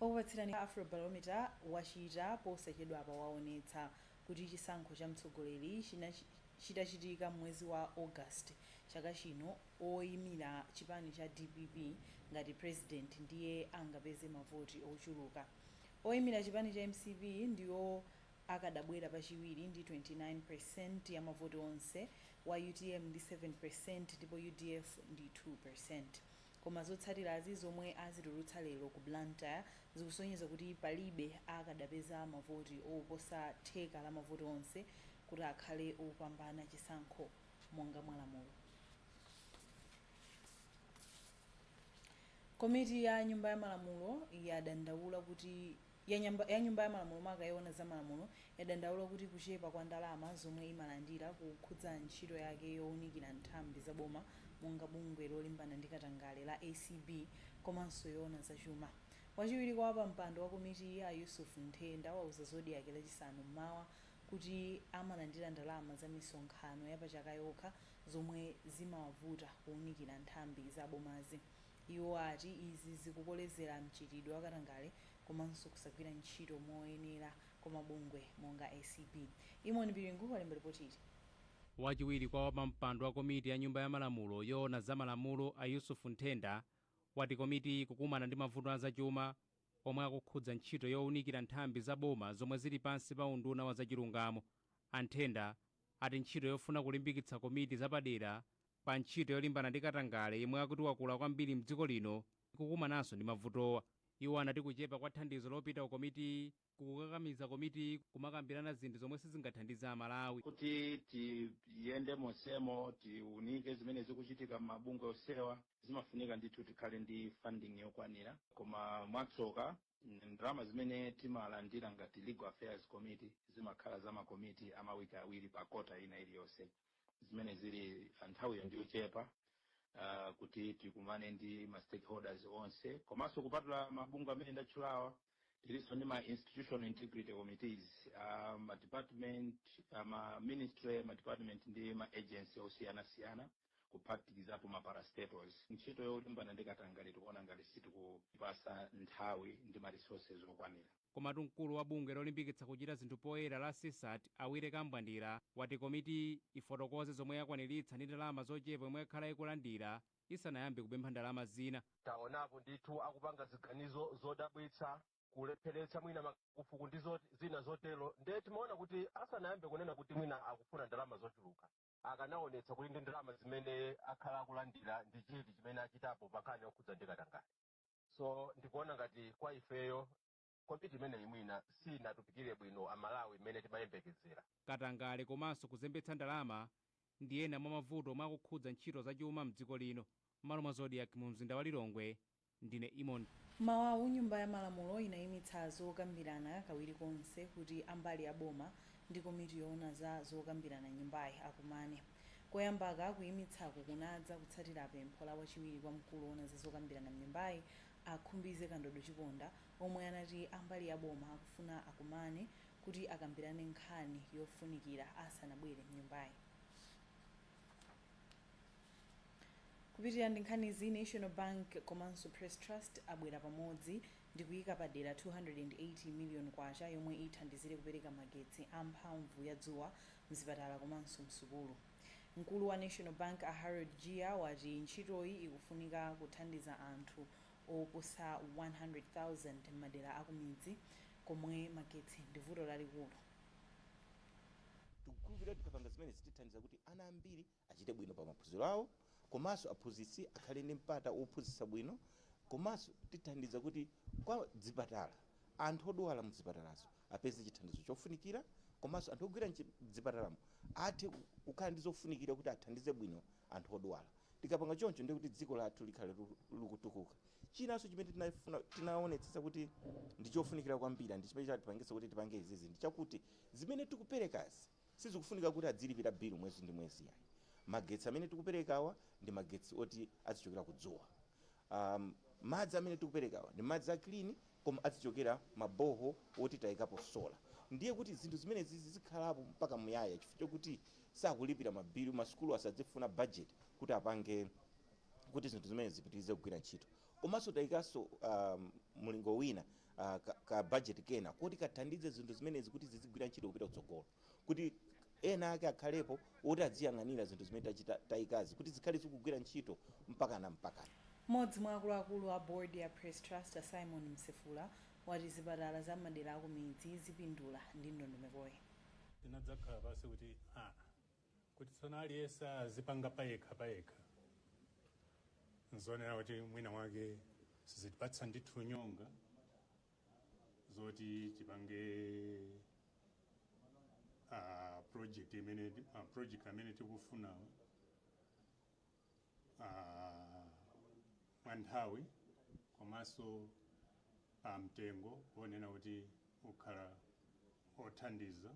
Okupatsirani Afrobarometer wachita posachedwapa waonetsa kuti chisankho cha mtsogoleri chitachitika mwezi wa August chaka chino, oyimira chipani cha DPP ngati president ndiye angapeze mavoti ochuluka. Oyimira chipani cha MCP ndiwo akadabwera pachiwiri ndi 29% ya mavoti onse, wa UTM ndi 7% ndipo UDF ndi 2%. Koma zotsatirazi, zomwe azitulutsa lero ku Blantyre, zikusonyeza kuti palibe akadapeza mavoti oposa theka la mavoti onse kuti akhale opambana chisankho monga mwa lamulo. Komiti ya Nyumba ya Malamulo yadandaula kuti ya Nyumba ya Malamulo, maka yoona za malamulo, yadandaula kuti kuchepa kwa ndalama zomwe imalandira kukukhudza ntchito yake yowunikira nthambi za boma monga bungwe lolimbana ndi katangale la ACB komanso yoona za chuma. Wachiwiri kwa wapampando wa komitiyi, a Yusuf Nthenda, wauza Zodiak Lachisanu mmawa kuti amalandira ndalama za misonkhano ya pachaka yokha zomwe zimawavuta kuwunikira nthambi za bomazi. Iwo ati izi zikukolezera mchitidwe wa katangale komanso kusagwira ntchito moyenera kwa mabungwe monga ACB. Imon Piringu walemba ripoti ili. Wachiwiri kwa wapampando wa komiti ya Nyumba ya Malamulo yoona za malamulo, a Yusuf Nthenda, wati komiti ikukumana ndi mavuto azachuma omwe akukhudza ntchito yowunikira nthambi za boma zomwe zili pansi pa unduna wa zachilungamo. A Nthenda ati ntchito yofuna kulimbikitsa komiti zapadera pa ntchito yolimbana ndi katangale, yemwe akuti wakula kwambiri mdziko lino, ikukumananso ndi mavutowa. Iwo anati kuchepa kwa thandizo lopita ku komiti kukukakamiza komiti kumakambirana zinthu zomwe sizingathandize Amalawi. Kuti tiyende monsemo, tiunike zimene zikuchitika m'mabungwe onsewa, zimafunika ndithu tikhale ndi funding yokwanira. Koma mwatsoka, ndalama zimene timalandira ngati Legal Affairs Committee zimakhala za makomiti amawiki 2 pa kota ina iliyonse, zimene zili nthawiyo ndiyochepa kuti tikumane ndi ma stakeholders onse. Komanso kupatula mabungwe amene ndatchulawa, tilinso ndi ma institutional integrity committees, ma department, ma ministry, ma department ndi ma agency osiyanasiyana, kuphatikizapo ma parastatals. Ntchito yolimbana ndi katangale tikuona ngati sitikupasa nthawi ndi ma resources okwanira. Komatu mkulu wa bungwe lolimbikitsa kuchita zinthu poyera la CSAT, a Willy Kambwandira, wati komiti ifotokoze zomwe yakwaniritsa ndi ndalama zochepa yomwe yakhala ikulandira isanayambe kupempha ndalama zina. Taonapo ndithu akupanga ziganizo zodabwitsa, kulepheretsa mwina mafuku ndi zina zotero. Ndiye timaona kuti asanayambe kunena kuti mwina akufuna ndalama zochuluka, akanaonetsa kuti ndi ndalama zimene akhala akulandira ndi chiti chimene achitapo pa nkhani yokhudza ndi katangale. So ndikuona ngati kwa ifeyo komiti imeneyi mwina sinatumikire bwino Amalawi imene timayembekezera. Katangale komanso kuzembetsa ndalama ndi ena mwa mavuto omwe akukhudza ntchito zachuma mdziko lino. M'malo mwa Zodiak, mu mzinda wa Lilongwe, ndine Imon. Mawawu, Nyumba ya Malamulo inayimitsa zokambirana kawiri konse kuti ambali a boma ndi komiti yoona za zokambirana nyumbayi akumane. Koyambaka, kuyimitsaku kunadza kutsatira pempho la wachiwiri kwa mkulu woona za zokambirana mnyumbayi, a Khumbize Kandodo Chiponda, omwe anati ambali ya boma akufuna akumane kuti akambirane nkhani yofunikira asanabwere mnyumbayi. Kupitirira ndi nkhanizi, National Bank komanso Press Trust abwera pamodzi ndi kuyika padera 280 million kwacha yomwe ithandizire kupereka magetsi a mphamvu ya dzuwa mzipatala komanso msukulu. Mkulu wa National Bank, a Harold Jiya, wati ntchitoyi ikufunika kuthandiza anthu oposa 100,000 m'madera akumidzi komwe magetsi ndi vuto lalikulu. Tikukhulupirira tikapanga zimenezi tithandiza kuti ana ambiri achite bwino pa maphunziro awo, komanso aphunzitsi akhale ndi mpata wophunzitsa bwino, komanso tithandiza kuti kwa zipatala, anthu odwala mzipatalazo apeze chithandizo chofunikira, komanso anthu ogwira mzipatalamo athe kukhala ndi zofunikira kuti athandize bwino anthu odwala. Tikapanga choncho, ndiye kuti dziko lathu likhale likutukuka. Chinanso chimene tinaonetsetsa kuti ndi chofunikira kwambiri, ndi chimene chatipangitsa kuti tipange izizi, ndi chakuti zimene tikuperekazi sizikufunika kuti adzilipira bilu mwezi ndi mwezi, yayi. Magetsi amene tikuperekawa ndi magetsi oti azichokera kudzuwa. Madzi amene tikuperekawa ndi madzi a clean, koma azichokera ma borehole oti tayikapo solar. Ndiye kuti zinthu zimenezi zizikhalapo mpaka muyaya, chifukwa chokuti sakulipira mabilu. Masukulu asadzifuna budget kuti apange kuti zinthu zimene zipitirize kugwira ntchito. Komanso tayikanso mlingo wina. ka budget kena kuti kathandize zinthu zimenezi kuti zizigwira ntchito kupita kutsogolo, kuti ena ake akhalepo oti adziyang'anira zinthu zimene tachita tayikazi kuti zikhale zikugwira ntchito mpakana mpakana. Mmodzi mwa akuluakulu a board ya Press Trust, Simon Msefula, wati zipatala za madera akumidzi zipindula ndi ndondomekoyi. Tinadzakhala pasi kuti kuti tsono aliyense azipanga payekha payekha, nzonera kuti mwina mwake sizitipatsa ndithu nyonga zoti tipange project imene project amene tikufunawo mwa nthawi komanso pa mtengo wonena kuti ukhala othandiza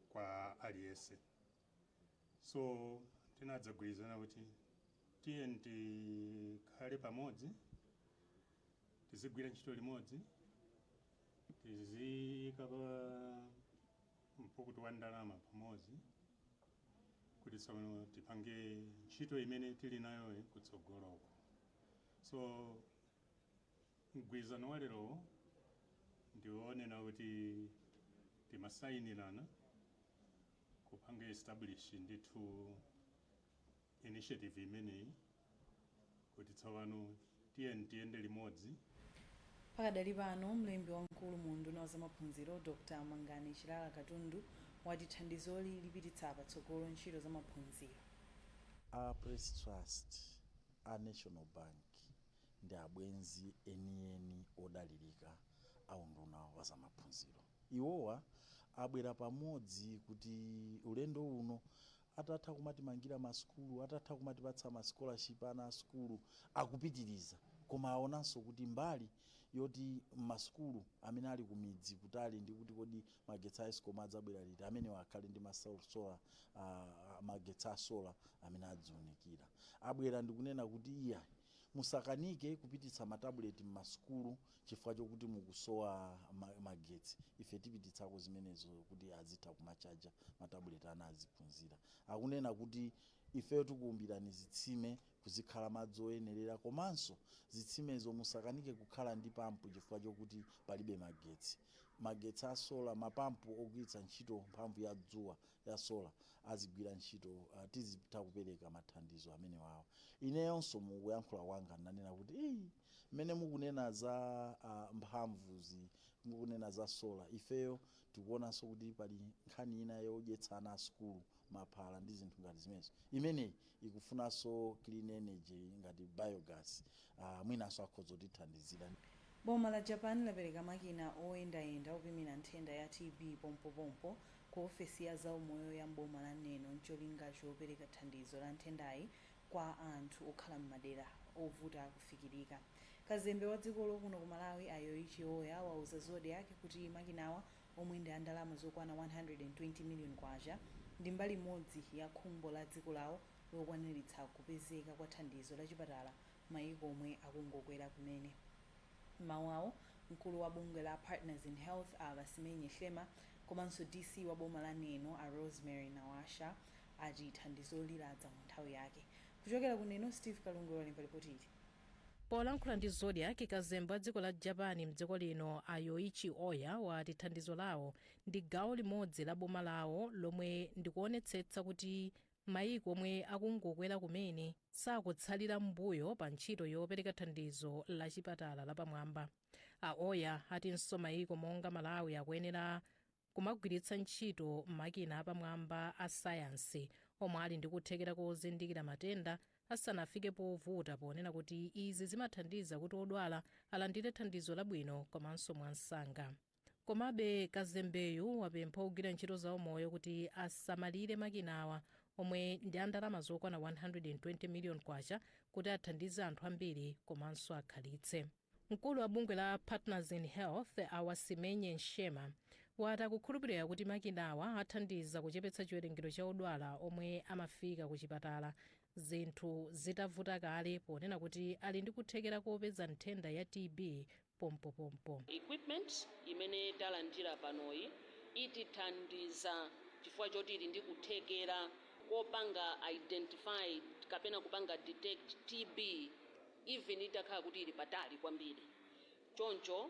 kwa aliyense. So tinadzagwirizana kuti tiye tikhale pamodzi, tizigwira ntchito limodzi, tiziyika pa mpukutu wa ndalama pamodzi kuti tsono tipange ntchito imene tili nayoyi kutsogoloko. So mgwirizano wa lerowo ndiwonena kuti timasayinirana kupanga establish ndithu initiative imeneyi kuti tsopano tiye tiyende limodzi. Pakadali pano, mlembi wamkulu mu unduna wa zamaphunziro, Dr Mangani Chilala Katundu, wati thandizoli lipititsa patsogolo ntchito zamaphunziro. A Press Trust, a National Bank ndi abwenzi enieni odalirika a unduna wa zamaphunziro. Iwowa abwera pamodzi kuti ulendo uno, atatha kumatimangira masukulu, atatha kumatipatsa ma scholarship ana asukulu, akupitiriza, koma aonanso kuti mbali yoti masukulu amene ali kumidzi kutali ndi kuti kodi magetsi a ESCOM adzabwera liti, amene akhale ndi masolar, magetsi a solar amene adziunikira. Abwera ndikunena kuti iya, musakanike kupititsa matabuleti mmasukulu chifukwa chokuti mukusowa magetsi. Ife tipititsako zimenezo kuti azitha kumachaja matabuleti, ana aziphunzira. Akunena kuti ifeyo tikuwumbirani zitsime kuzikhala madzi oyenerera, komanso zitsimezo musakanike kukhala ndi pampu chifukwa chokuti palibe magetsi. Magetsi a solar, mapampu ogwiritsa ntchito mphamvu ya dzuwa ya solar azigwira ntchito. Tizitha kupereka mathandizo amene wawo. Ineyonso mukuyankhula kwanga ndanena kuti ii, mmene mukunena za mphamvuzi, mukunena za solar, ifeyo tikuonanso kuti pali nkhani ina yodyetsa ana asukulu maphala ndi zinthu ngati zimenezo, imeneyi ikufunanso clean energy ngati biogas. Mwinanso akhoza kutithandizira. Boma la Japan lapereka makina oyendayenda opimira nthenda ya TB pompopompo ku ofesi ya zaumoyo ya mboma la Neno, ncholinga chopereka thandizo la nthendayi kwa anthu okhala m'madera ovuta kufikirika. Kazembe wa dzikolo kuno ku Malawi, a Yoichi Oya, wauza Zodiak kuti makinawa, omwe ndi a ndalama zokwana 120 million kwacha, ndi mbali imodzi ya khumbo la dziko lawo lokwaniritsa kupezeka kwa thandizo la chipatala mayiko omwe akungokwera kumene. Mawu awo, mkulu wa bungwe la Partners in Health, a Basimenye Hlema, komanso DC wa boma la Neno, a Rosemary Nawasha, ati thandizo liladza mu nthawi yake. Kuchokera ku Neno, Steve Kalungwe walemba ripoti ili. Polankhula ndi Zodiak, kazembe wa dziko la Japan mdziko lino, a Yoichi Oya, wati thandizo lawo ndi gawo limodzi la boma lawo lomwe ndikuonetsetsa kuti mayiko omwe akungokwera kumene sakutsalira m'mbuyo pa ntchito yopereka thandizo la chipatala lapamwamba. A Oya atinso mayiko monga Malawi akuyenera kumagwiritsa ntchito makina apamwamba a sayansi omwe ali ndi kuthekera kozindikira matenda asanafike povuta, ponena kuti izi zimathandiza kuti odwala alandire thandizo labwino komanso mwansanga. Komabe kazembeyu wapempha ogwira ntchito zaumoyo kuti asamalire makinawa, omwe ndi a ndalama zokwana 120 million kwacha, kuti athandize anthu ambiri komanso akhalitse. Mkulu wa bungwe la Partners in Health, Awasimenye Nshema, wati akukhulupirira kuti makinawa athandiza kuchepetsa chiwerengero cha odwala omwe amafika ku chipatala zinthu zitavuta kale, ponena kuti ali ndi kuthekera kopeza nthenda ya TB pompopompo. Equipment imene talandira panoyi itithandiza chifukwa choti ili ndi kuthekera kopanga identify kapena kupanga detect TB even itakhala kuti ili patali kwambiri. Choncho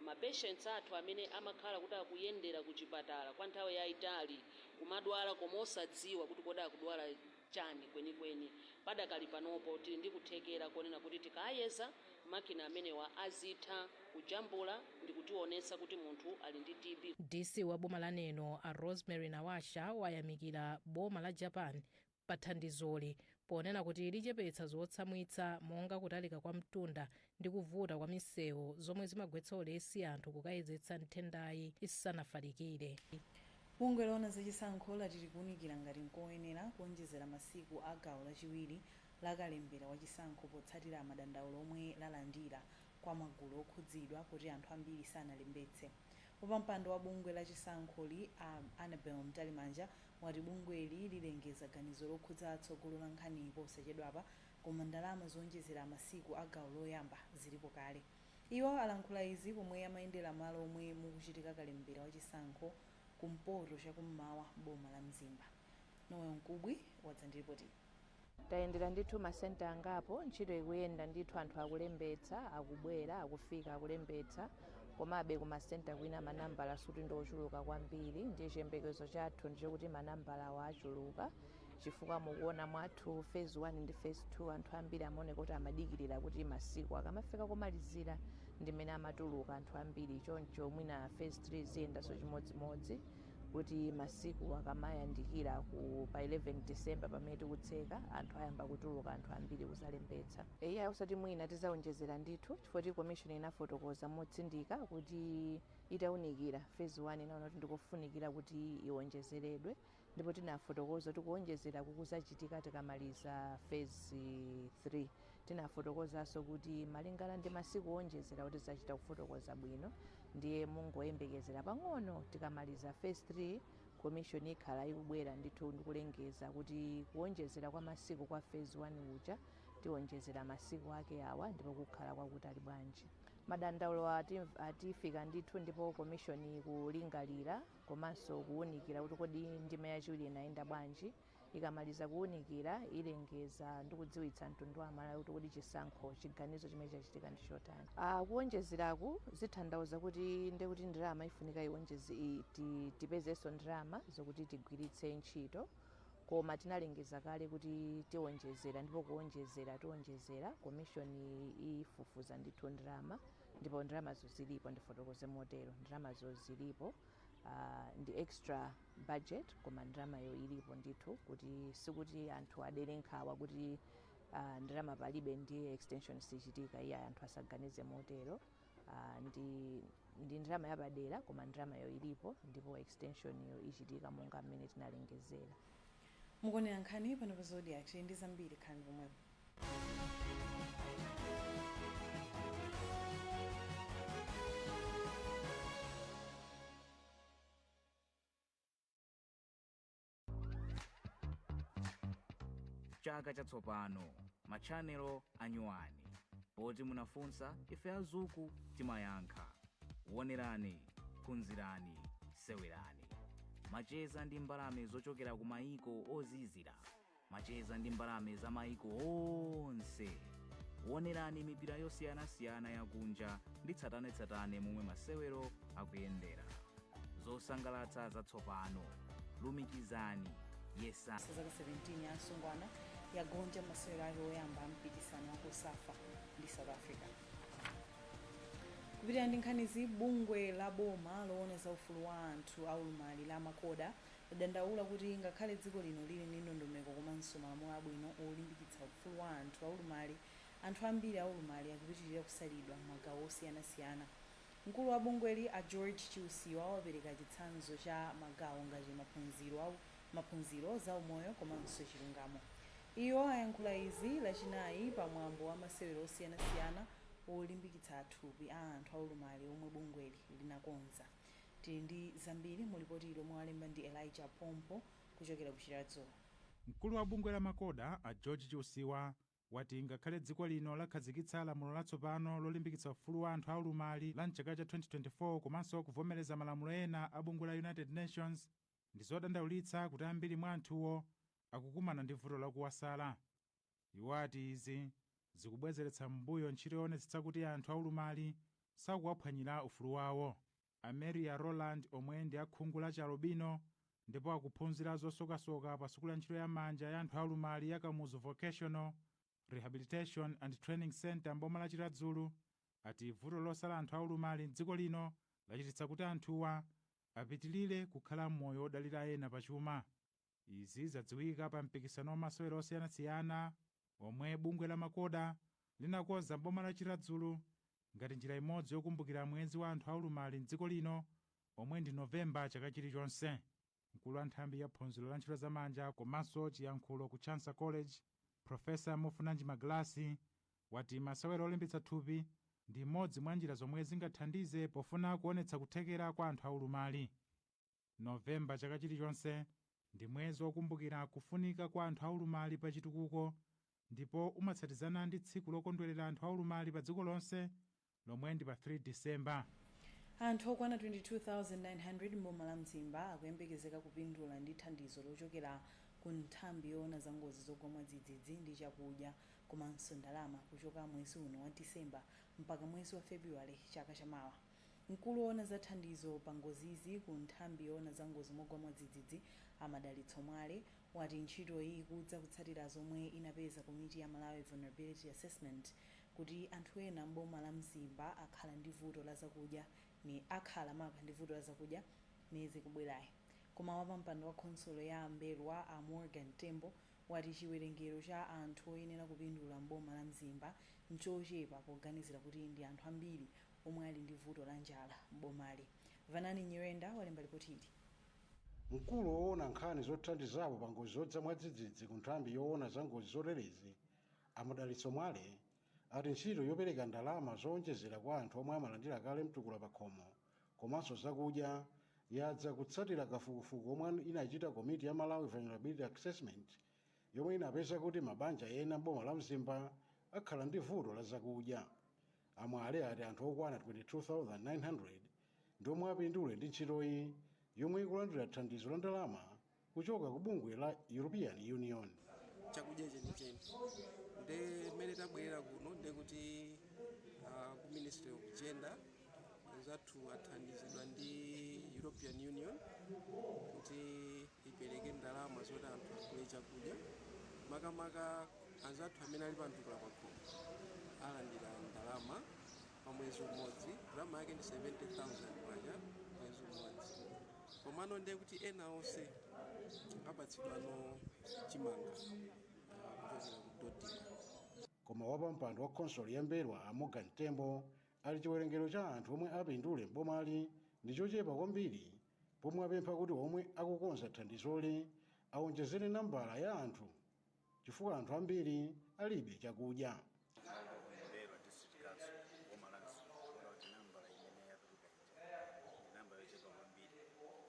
ma patients athu amene amakhala kuti akuyendera ku chipatala kwa nthawi yayitali kumadwala koma osadziwa kuti kodi akudwala chani kwenikweni, padakali panopo tili ndi kuthekera konena kuti tikayeza, makina amenewa azitha kujambula ndi kutionetsa kuti munthu ali ndi TB. DC wa boma la Neno a Rosemary Nawasha wayamikira boma la Japan pa thandizoli, ponena kuti lichepetsa zotsamwitsa monga kutalika kwa mtunda ndi kuvuta kwa misewu zomwe zimagwetsa ulesi anthu kukayezetsa nthendayi isanafalikire. Bungwe loona zachisankho lati likuwunikira ngati nkoyenera kuonjezera masiku a gawo lachiwiri la kalembera wachisankho, potsatira madandaulo omwe lalandira kwa magulu okhudzidwa kuti anthu ambiri sanalembetse. Wapampando wa bungwe la chisankholi a Annabel Mtalimanja wati bungweli lilengeza ganizo lokhudza tsogolo la nkhaniyi posachedwapa, koma ndalama zowonjezera masiku a gawo loyamba zilipo kale. Iwo alankhula izi pomwe amayendera malo omwe mukuchitika kalembera wachisankho kumpoto chakummawa boma la Mzimba. Noel Mkubwi wadza ndi ripoti. Tayendera ndithu masenta angapo. Ntchito ikuyenda ndithu, anthu akulembetsa, akubwera, akufika, akulembetsa. Komabe kumasenta kwina manambala suti ndi ochuluka kwambiri. Ndiye chiyembekezo chathu ndichokuti manambala awo achuluka, chifukwa mukuona mwathu phase 1 ndi phase 2 anthu ambiri amaoneka kuti amadikirira kuti masiku akamafika komalizira ndimene amatuluka anthu ambiri. Choncho mwina phase 3 ziyendanso chimodzimodzi, kuti masiku akamayandikira ku pa 11 December pamene tikutseka, anthu ayamba kutuluka, anthu ambiri kuzalembetsa. Eya, usati mwina, tizaonjezera ndithu, chifukwa kuti commission inafotokoza motsindika kuti itawunikira phase 1 inaona kuti ndikofunikira kuti iwonjezeredwe, ndipo tinafotokoza kuti kuwonjezera kukuzachitika tikamaliza phase 3. Tinafotokozanso kuti malingana ndi masiku owonjezera kuti zachita kufotokoza bwino, ndiye mungoyembekezera pang'ono, tikamaliza phase 3 commission ikhala ikubwera ndithu ndikulengeza kuti kuwonjezera kwa masiku kwa phase 1 uja tiwonjezera masiku ake awa ndipo kukhala kwakutali bwanji. Madandaulo atifika ndithu, ndipo commission ikulingalira komanso kuwunikira kuti kodi ndime yachiwiri inayenda bwanji. Ikamaliza kuwunikira ilengeza ndi kudziwitsa mtundu wa Malawi kuti kodi chisankho, chiganizo chimene chachitika ndi chotani. Kuwonjezeraku zithandauza kuti ndekuti ndalama ifunika iwonjeze, tipezenso ndalama zokuti tigwiritse ntchito, koma tinalengeza kale kuti tiwonjezera, ndipo kuwonjezera tiwonjezera. Commission ifufuza ndithu ndalama, ndipo ndalamazo zilipo. Ndifotokoze motero, ndalamazo zilipo, ndi extra budget, koma ndalamayo ilipo ndithu, kuti sikuti anthu adere nkhawa kuti ndalama palibe ndiye extension sichitika. Iye, anthu asaganize motero. Ndi ndalama yapadera, koma ndalamayo ilipo ndipo extension yo ichitika monga mmene tinalengezera. Mukuonera nkhani pano pa Zodiak. Tili ndi zambiri, khalani pomwepo. Chaka chatsopano, matchanelo anyuwani. Poti munafunsa, ife azuku timayankha. Wonerani, phunzirani, sewerani. Macheza ndi mbalame zochokera ku mayiko ozizira, macheza ndi mbalame za mayiko onse. Wonerani mipira yosiyanasiyana yakunja ndi tsatanetsatane momwe masewero akuyendera. Zosangalatsa zatsopano, lumikizani, yesa. Zaka 17 ya asungwana yagonja masewero ake oyamba a mpikisano wa COSAFA ndi South Africa. Kupitira ndi nkhanizi, bungwe la boma loona za ufulu wa anthu aulumali la MACODA ladandaula kuti ngakhale dziko lino lili ndi ndondomeko komanso malamulo abwino olimbikitsa ufulu wa anthu aulumali, anthu ambiri aulumali akupitirira kusalidwa m'magawo osiyanasiyana. Mkulu wa bungweli a George Chiusiwa wapereka chitsanzo cha magawo ngati maphunziro, zaumoyo komanso chilungamo. Iwo ayankhula izi Lachinayi pamwambo wa masewero osiyanasiyana olimbikitsa thupi a anthu aulumali omwe bungweli linakonza. Tili ndi zambiri mu lipoti lomwe walemba ndi Elijah Pompo kuchokera ku Chiradzulu. Mkulu wa bungwe la MACODA a George Chiusiwa wati ngakhale dziko lino lakhazikitsa lamulo latsopano lolimbikitsa ufulu wa anthu aulumali la mchaka cha 2024 komanso kuvomereza malamulo ena a bungwe la United Nations, ndi zodandaulitsa kuti ambiri mwa anthuwo akukumana ndi vuto lakuwasala. Iwo ati izi zikubwezeretsa m'mbuyo ntchito yoonetsetsa kuti anthu aulumali Sakuwaphwanyira ufulu wawo. Ameria Roland, omwe ndi akhungu la chialubino ndipo akuphunzira zosokasoka pa sukulu ya ntchito ya manja ya anthu aulumali ya Kamuzu Vocational Rehabilitation and Training Center mboma la Chiradzulu, ati vuto losala anthu aulumali mdziko lino lachititsa kuti anthuwa apitilire kukhala m'moyo odalira ena pachuma. Izi zadziwika pa mpikisano wamasewero osiyanasiyana omwe bungwe la MACODA linakonza mboma la Chiradzulu ngati njira imodzi yokumbukira mwezi wa anthu aulumali mdziko lino, omwe ndi Novemba chaka chilichonse. Mkulu wa nthambi ya phunziro la ntchito zamanja komanso chiyankhulo ku Chancellor College, Profesa Mufunanji Maglasi, wati masewero olimbitsa thupi ndi imodzi mwa njira zomwe zingathandize pofuna kuonetsa kuthekera kwa anthu aulumali. Novemba chaka chilichonse ndi mwezi wokumbukira kufunika kwa anthu aulumali pa chitukuko ndipo umatsatizana ndi tsiku lokondwerera anthu aulumali pa dziko lonse, lomwe ndi pa 3 Disemba. Anthu okwana 22,900 mboma la Mzimba akuyembekezeka kupindula ndi thandizo lochokera ku nthambi yoona za ngozi zogwa mwadzidzidzi ndi chakudya komanso ndalama kuchoka mwezi uno wa Disemba mpaka mwezi wa Februwale chaka chamawa. Mkulu woona za thandizo pa ngozizi ku nthambi yoona za ngozi mogwa mwadzidzidzi, Amadalitso Mwale, wati ntchitoyi ikudza kutsatira zomwe inapeza komiti ya Malawi Vulnerability Assessment kuti anthu ena mboma la Mzimba akhala ndi vuto la zakudya akhala maka ndi vuto la zakudya miyezi ikubwerayi. Koma wapampando wa khonsolo ya Mbelwa, a Morgan Tembo, wati chiwerengero cha anthu oyenera kupindula mboma la Mzimba nchochepa poganizira kuti ndi anthu ambiri omwe ali ndi vuto la njala mbomali. Vanani Nyirenda walemba ripoti ili. Mkulu woona nkhani zothandizapo pa ngozi zodza mwadzidzidzi ku nthambi yoona za ngozi zoterezi, Amadalitso Mwale, ati ntchito yopereka ndalama zowonjezera kwa anthu omwe amalandira kale mtukula pakhomo komanso zakudya yadza kutsatira kafukufuku omwe inachita komiti ya Malawi Vulnerability Assessment, yomwe inapeza kuti mabanja ena mboma la Mzimba akhala ndi vuto la zakudya. Amwale ati anthu okwana 22,900 ndi omwe apindule ndi ntchitoyi, yomwe ikulandira thandizo la ndalama kuchoka ku bungwe la European Union. Chakudya chenicheni nde mmene tabwerera kuno nde kuti ku Ministry of Gender anzathu athandizidwa ndi European Union kuti ipereke ndalama zoti anthu agule chakudya, makamaka anzathu amene ali pa mtukula pakhomo alandira ndalama pa mwezi umodzi. Ndalama yake ndi 70,000 kwacha mwezi umodzi. Komano ndiye kuti ena onse apatsidwano chimanga kuchokera ku DoDMA. Koma wapampando wa khonsolo ya Mbelwa, a Morgan Tembo, ali chiwerengero cha anthu omwe apindule mbomali ndi chochepa kwambiri, pomwe apempha kuti omwe akukonza thandizoli awonjezere nambala ya anthu chifukwa anthu ambiri alibe chakudya. Mbelwa District Council, boma la Mzimba, kuona kuti nambala imene yatuluka ija ndi namba yochepa kwambiri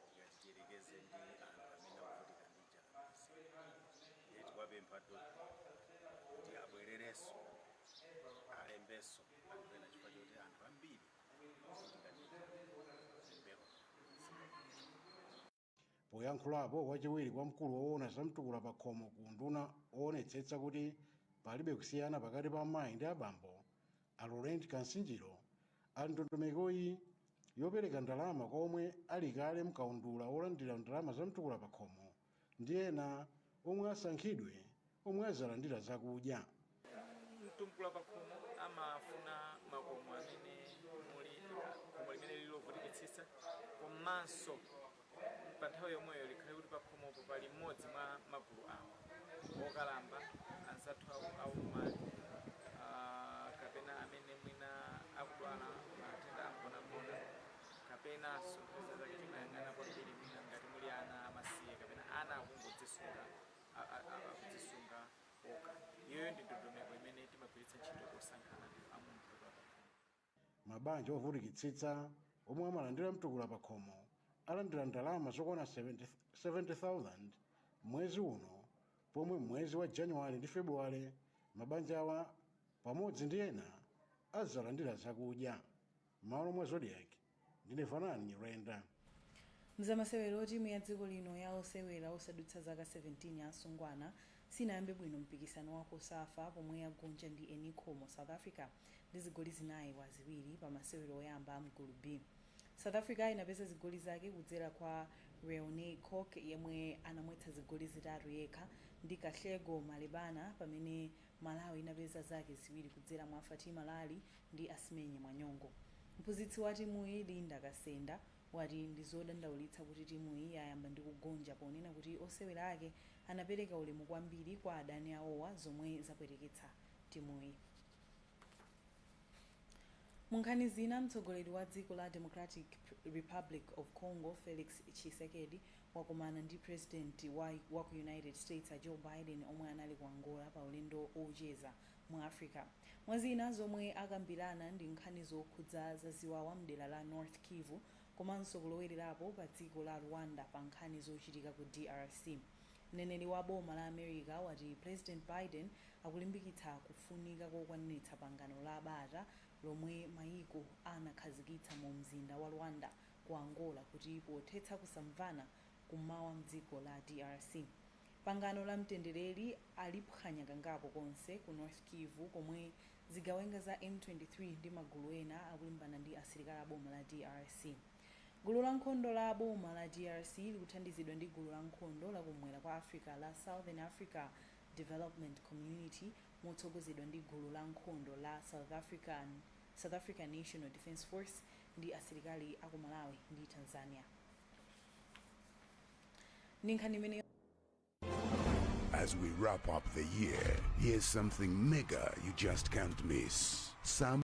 tikati tiyerekeze ndi anthu amene akuvutika ndi njala m'Mzimba. Ndiye tikuwapempha DoDMA kuti abwererenso alembenso anthu ena chifukwa choti anthu ambiri akuvutika ndi njala Mbelwa, Mzimba. Poyankhulapo, wachiwiri kwa mkulu woona za mtukula pakhomo ku unduna woonetsetsa kuti palibe kusiyana pakati pa amayi ndi abambo, a Laurent Kansinjiro, ali ndondomekoyi yopereka ndalama kwa omwe ali kale mkaundula wolandira ndalama za mtukula pakhomo ndi ena omwe asankhidwe omwe azalandira zakudya. Mtukula pakhomo amafuna makomo amene muli khomo limene lili lovutikitsitsa, komanso pa nthawi yomweyo likhale kuti pakhomopo pali mmodzi mwa magulu awa: okalamba, anzathu aulumali, kapena amene mwina akudwala matenda amgonagona, kapenanso nthawi zake timayang'ana kwambiri mwina ngati muli ana amasiye kapena ana akungodzisunga akudzisunga okha. Iyoyo ndi ndondomeko imene timagwiritsa ntchito posankhana amumtukula pakhomo. Mabanja ovutikitsitsa omwe amalandira mtukula pakhomo alandira ndalama zokwana 70 70,000 mwezi uno, pomwe mwezi wa Januwale ndi Februwale mabanja awa pamodzi ndi ena azalandira zakudya. Malo mwa Zodiak, ndine Vanani Nyirenda. Mzamasewero, timu ya dziko lino ya osewera osadutsa zaka 17 ya asungwana Sinayambe bwino mpikisano wa COSAFA pomwe yagonja ndi enikhomo South Africa ndi zigoli 4-2 pa masewero oyamba a mgulu B. South Africa inapeza zigoli zake kudzera kwa Reone Cook, yemwe anamwetsa zigoli zitatu yekha, ndi Katlego Malebana, pamene Malawi inapeza zake ziwiri kudzera mwa Fatima Lali ndi Asimenye Mwanyongo. Mphunzitsi wa timuyi, Linda Kasenda, wati ndi zodandaulitsa kuti timuyi yayamba ndi kugonja, ponena kuti osewera ake anapereka ulemu kwambiri kwa adani awowa, zomwe zapweteketsa timuyi. Munkhani zina, mtsogoleri wa dziko la Democratic Republic of Congo, Felix Tshisekedi, wakumana ndi President wa ku United States, a Joe Biden, omwe anali ku Angola pa ulendo ocheza mu Africa. Mwazina zomwe akambirana ndi nkhani zokhudza zaziwawa mdera la North Kivu, komanso kulowererapo pa dziko la Rwanda pa nkhani zochitika ku DRC. Mneneri wa boma la America wati President Biden akulimbikitsa kufunika kokwaniritsa pangano la bata lomwe mayiko anakhazikitsa mu mzinda wa Luanda ku Angola kuti pothetsa kusamvana kummawa mdziko la DRC. Pangano la mtendereri aliphwanya kangapo konse ku North Kivu, komwe zigawenga za M23 ndi magulu ena akulimbana ndi asilikali a boma la DRC. Gulu la nkhondo la boma la DRC likuthandizidwa ndi gulu la nkhondo lakumwera kwa Africa la Southern Africa Development Community, motsogozedwa ndi gulu la nkhondo la South African National Defence Force ndi asilikali aku Malawi ndi Tanzania. Ndi nkhani imene As we wrap up the year, here's something mega you just can't miss. Sam